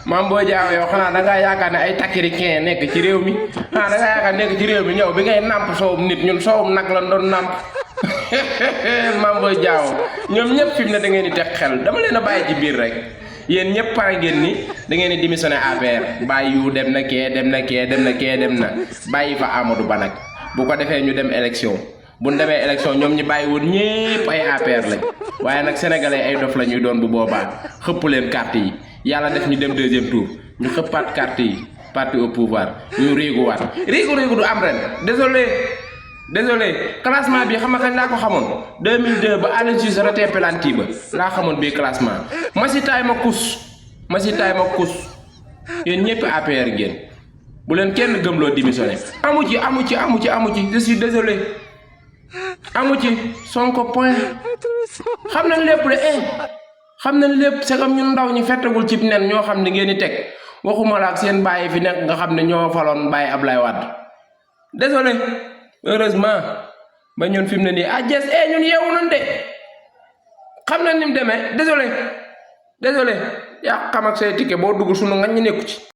Mamboy Diawo yow xanaa da ngaa yaakaar ne ay takirikin nekk ci réew mi da ngaa yaakaar nekk ci réew mi ñëw bi ngay namp soowum nit ñun soowum nag la doon namp Mamboy Diawo ñoom ñëpp fi mu ne da ngeen di teg xel dama leen a bàyyi ci biir rek yéen ñëpp pare ngeen ni da ngeen di démissionné APR bàyyi yu dem na kee dem na bàyyi fa Amadou Ba nag bu ko defee ñu dem élection bu ñu demee élection ñoom ñi bàyyi woon ñëpp ay APR lañ waaye nag sénégalais ay dof la ñuy doon bu boobaa xëpp leen carte yi yàlla def ñu dem deuxième tour ñu xëppaat carte yi parti au pouvoir ñu réeguwaat réegu du am ren désolé classement bi xam nga kañ laa ko xamoon 2002 ba Aliou Cissé raté penalty ba laa xamoon bii classement masi taay ma kus yéen ñëpp APR ngeen bu leen kenn gëmloo démissionné amu ci je suis désolé amu ci Sonko point xam nañ lépp de xam nañ lépp c'est comme ñun ndaw ñi fettagul ci nen ñoo xam ne ngeen di teg waxuma la ak seen bàyyi fi nekk nga xam ne ñoo faloon bàyyi Ablaye Wade désolé heureusement ba ñun fi mu ne nii Jess ñun yeewu nañ de xam nañ ni mu demee désolé yaa xam ak say ticket boo dugg sunu ngañ ñu nekku ci